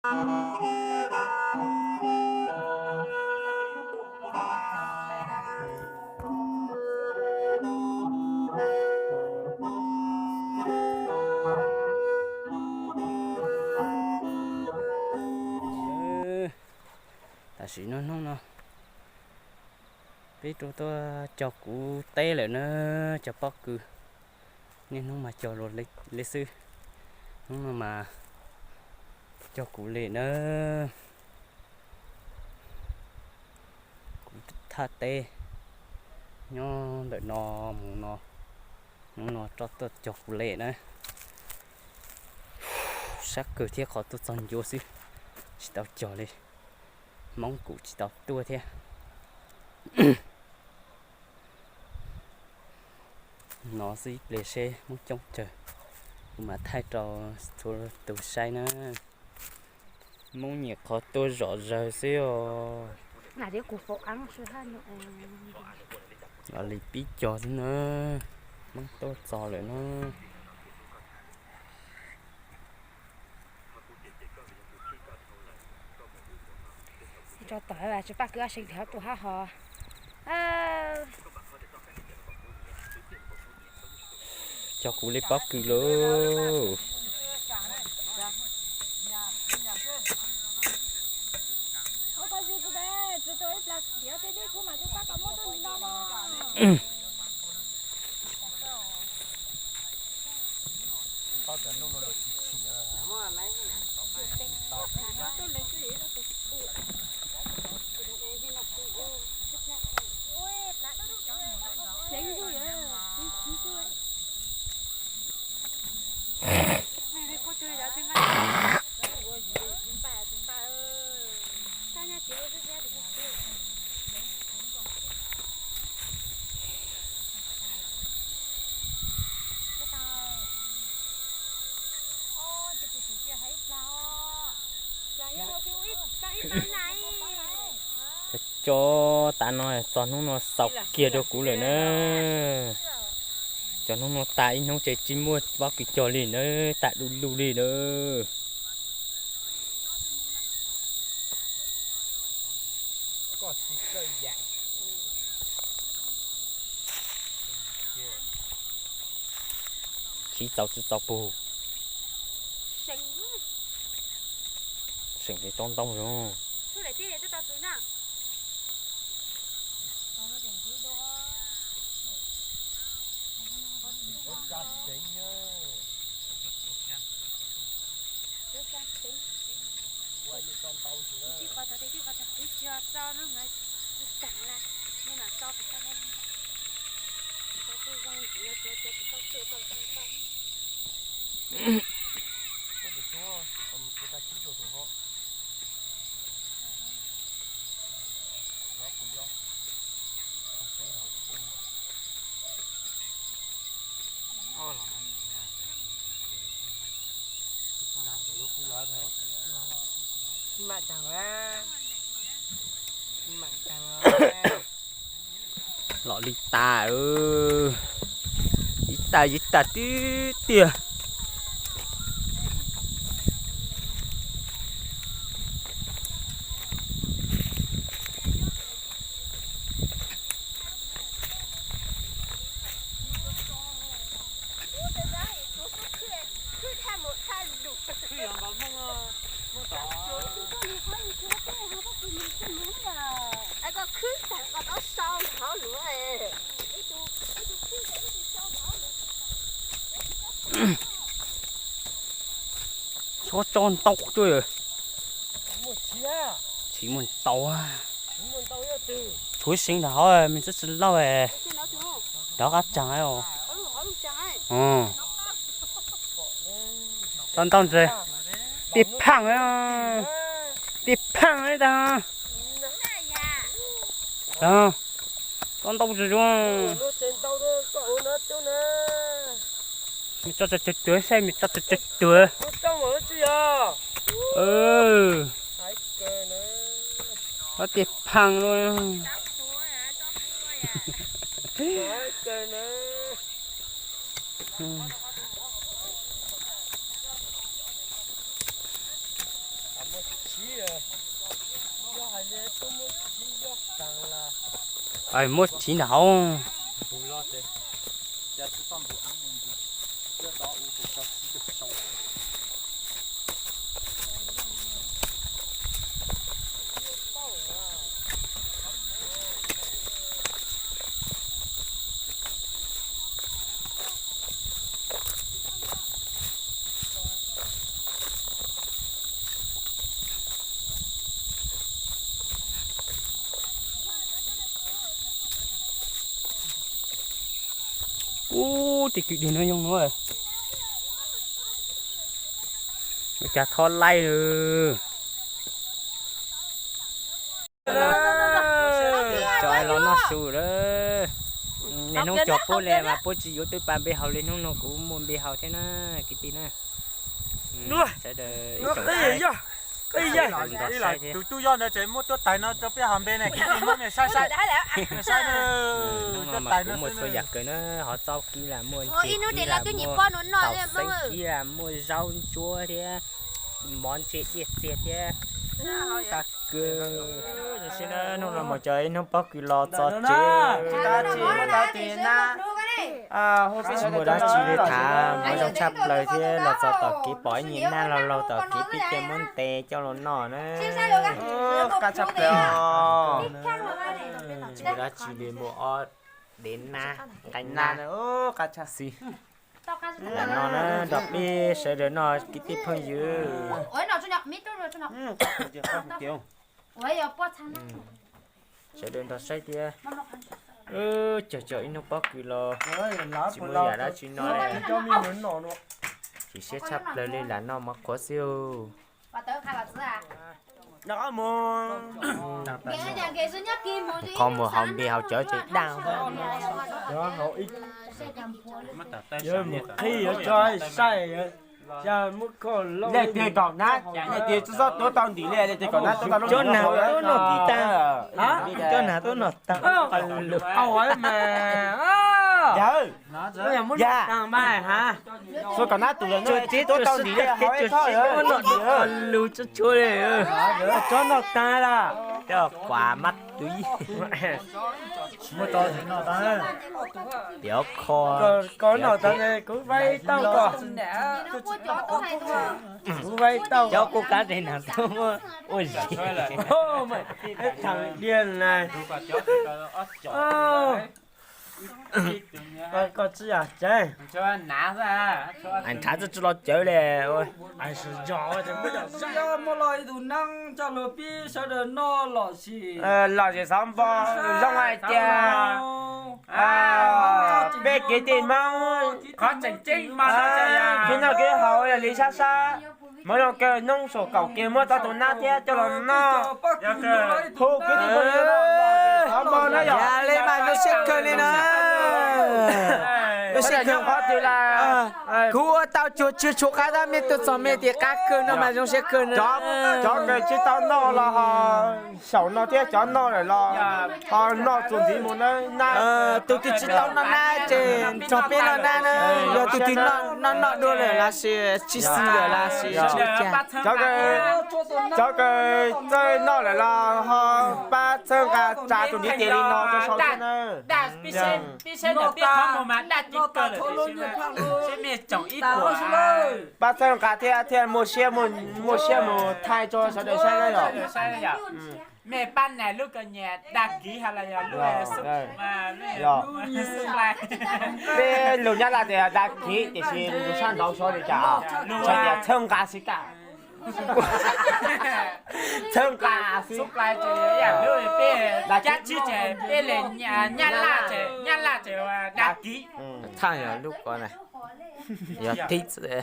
Tam sim no hnub no peb rau tuaj cog kuv teb lawm na, cov pob kws. Niaj hnub mas cog luag li xwb, hnub no mas cog kuv li na. Kuv thaj teb nyob ntawm no mus no, hnub no rov tuaj cog kuv li na. Sab kawg thiab, qhov tuaj txog ncua xwb, tsis tau cog li. Hmoob kuv tsis tau tuaj thiab. No xwb ib pliag seb Hmoob coob tsawg, kuv mam thaij rau txhua tus saib na. Hmoob nyiam qhov tuaj zom zaws xwb os. Los li pib cog xwb na, Hmoob tuaj txog lawm na. Tso tom tsis paj kwv ob seev tes ho tuaj hab ho. Cog kuv li pob kws lauj. Cov tav no txog hnub no xaus kiag rau kuv lawm na. Cov hnub no tas ib hnub ces tsis muaj pob kws cog li na, tas du lug li na. Chiv txaus tsis txaus pug. Seem li tsob ntoo zoo. Los li tas, ib tag ib tag tib tiag. Txhob tso ntau cuj. Tsis muaj ntau. Tshuav seev ntawm hauv me txoj tsis lauj. Rov qab tsaag. Tau ntau ntshe. Pij phaaj, pij phaaj li tag. Tau ntau zuj zus. Tso tsawg tuag saib, tso tsawg tuag. Ob pij phaaj lawm. Muab tsiv ntawm hauv. Ub, tej kwj deg no yooj no. Ua cas thob laij lawm. Cov los noj su lawm. Niaj hnub cog puab li mas puab tsis yuav twb pas npe haus li, hnub no kuv muaj npe haus thiab na kwv tij na. Sawv daws ib tsoom saib. Tus tub yog ntawd tseem muab tuab tais no rau peb haus npe ne, kwv tij muab mej saib saib. Hnub no mas kuv muaj txhua yam kawg na, hov txob kib las muaj, ntses kib las muaj, tau xeeb kib las muaj, zaub ntsuab thiab, mov ntse diaj txiag thiab. Qab kawg. Hnub no mus cov ib hnub pob kws los txog tsev. Tsis muaj dab tsi li, thav mov zoo tshaj plaws thiab los txog tom kev pom ib nyuag nab laug laug tom kev pib tej muab ntes coj los noj na. Qab tshaj plaws. Tsis muaj dab tsi li, muaj ob dev nab, nqaij nab, qab tshaj xwb. Lam no na, nrog peb sawv daws noj kwv tij phooj ywg. Sawv daws nrog saib thiab. Cog cov ib hnub pob kws los tsis muaj yam dab tsi no, tsis siab tshaj plaws li, lam noj mov qhuav xwb. Qhov mus haus npe haus cawv ces daj. Qhib yuav tso saib. Nej tias kom nab, nej tias txhob tuav tau ntim li, nej tias kom nab tuav tau lub ntim no. Cov nab tuaj noj tag. Yawg, yawg, txhob kom nab tus, nej tuav tau ntim li, hau ib txhob lus tsuag tsuag li. Txhob noj tag lawm. Coj kuam mab tub. Muab tso no tag. Tiav kho. Koj noj tag kuv vaib tauj koj. Kuv vaib tauj. Cov kuj kab ze nas tuaj muab ua zis. Thaum diaj na. Koj tsis yam tsev. Nrhav txoj tsis los cawv li. Muaj los ib tug neeb coj los pib sawv daws noj los sis. Los sis xov npo zoo hais tias peb kev tej Hmoob, qhov tseem ceeb mas kev noj kev haus yog li sab sab. Hmoob zoo kawg, noob saum kaum kiag muab tau tus nab thiab coj los noj. Hu kwv tij phooj ywg, xov npo na yom. Yam li mas zoo siab kawg li na. Zoo siab kawg qhov twg las. Kuv ua tau cuag tsw tshuav qab tab mej tuaj txog mej tias qab kawg no mas zoo siab kawg na. Cov kws tsis tau noj los ho xyaum no thiab, cov noj lawm los ho noj txuas ntxiv mus na. Tus twg tsis tau noj nab ces nrog peb noj nab na, yog tus twg noj noj dua lawm los sis tsis xis lawm los sis tsis ua cas. Cov kws txawj noj lawm los ho pab txhawb nqa tsa tus ntiv tes li no rau saum thiab na. Pab txhawb nqa thiab thiaj muaj siab, muaj siab mus thaij rau sawv daws saib na yom. Mej pab nias lub kws nias đăng ký hab los yog lub, peb lug Nyab Laj tias đăng ký tiam sis lug sab nraud xyov li cas, txhawb nqa xwb tag. Txhawb nqa xwb. Peb, peb le Nyab Laj, Nyab Laj ces đăng ký. Thaij yog lub ko na, yog thib txwm,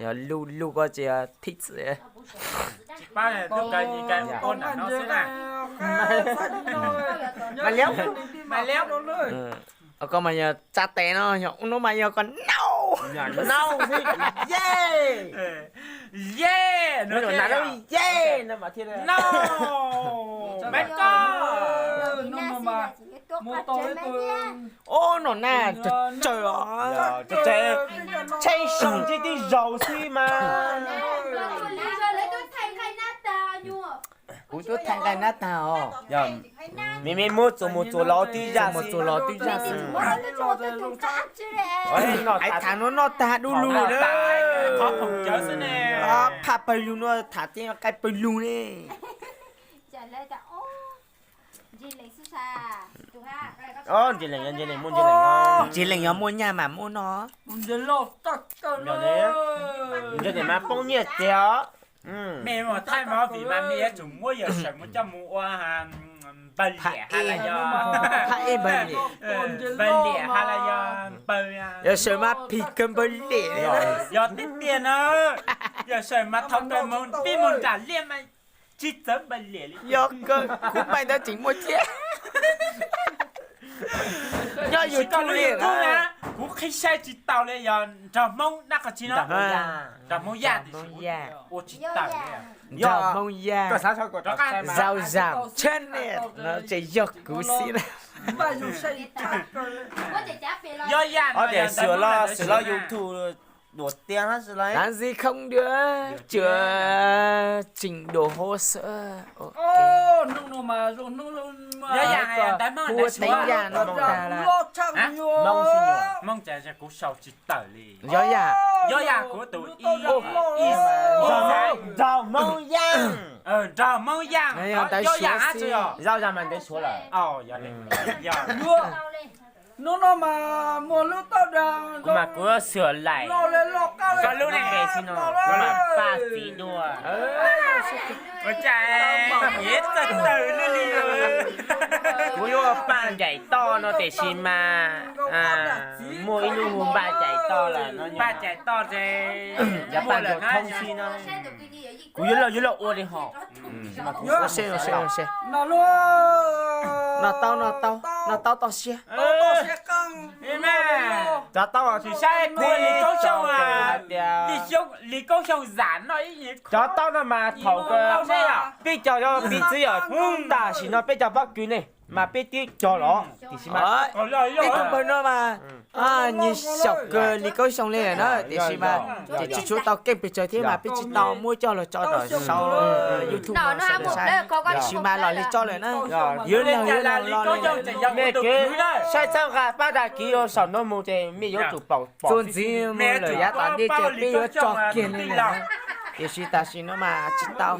yog lub lub ko ces yog thib txwm. Koj mas yog tsa tes no, yog ub no mas yog koj naub, naub xwb, ye, ye, no, ye, no mas thiaj, no, ub no na, tsawg tsawg os, tsawg tsawg, tsheb soo tsis tib zaug xwb mas. Kuv twb thaij nqaij nab tag os. Me me muab txuas mus txuas los twb zaj, mus txuas los twb zaj xwb. Hais tham no noj tag du lug na. Phaj pawg lug no tham tej nqaij pawg lug ne. Ntsis lees, ntsis lees muaj, ntsis lees, ntsis lees yog muaj nyaj mas muaj no. Ntsis lees mas poob nyiaj tiag os. Me mas thaij mas vim mas me yuav tsum muab Yawm Sawm mus coj mus ua npawg liam ha la yog, npawg liam ha la yog npawg, Yawm Sawm mas phim kawg npawg liam. Yog tiag tiag na, Yawm Sawm mas thaum kawg pib mus nram liaj mas tsis txawv npawg liam li. Yog kawg, kuv maim ntawd tseem muaj thiab. Nyob YouTube li na, kuv qhib saib tsis tau li, yog nrog Hmoob dab qhov tsis no, nrog Hmoob Yaj, ua tsis tawm li. Nrog Hmoob Yaj, Zau Zam channel no ces yog kuv xwb na. Ob tias xwm los, xwm los YouTube duas tias, lav zis khoom dua, tsuas tseem duas hauv xwb. Hu teev yam no tag lawm. Yog yam, yog yam kuv tus ib, nrog Hmoob Yaj, nrog Hmoob Yaj, Zau Zam mas ntev suav lawm. Hnub no mas muaj lub tauj dag, kuv mas kuv xwm laim, koj lub neej npe xwb no, kuv mas Paj Txiv Duaj. Ua cas nyiam txawj tawm li li. Kuv yuav Paj Ncaim Toj no tiam sis mas muaj ib lub hu Npaj Ncaim Toj lawm no. Npaj Ncaim Toj ces yog Paj Ncaim Toj xwb no. Kuv yuav los yuav los ua li ho. Ua se, ua se, ua se. No tau, no tau, no tau toj siab. Cov tau tsis saib kuv Lis Koob Xyooj, Lis Koob Xyooj zam no ib, cov tau no mas thaum peb cog yog piv txwv yog tam sim no peb cog pob kws ne mas peb twb cog los tiam sis mas ib tug npawg no mas nyiam xyaum kawg Lis Koob Xyooj li na, tiam sis mas ces tsis tshua tau keej pes tsawg thiab mas peb tsis tau muab coj los tso rau saum YouTube no sawv daws saib, tiam sis mas los li tso lawm na. Yuav los yuav los los li, mej kev saib txhawb nqa pab dag kiv rau saum no mus ces mej yuav tsum paum txuas ntxiv mus lawm yav tom ntej ces peb yuav tso kiag li lawm. Tiam sis tam sim no mas tsis tau.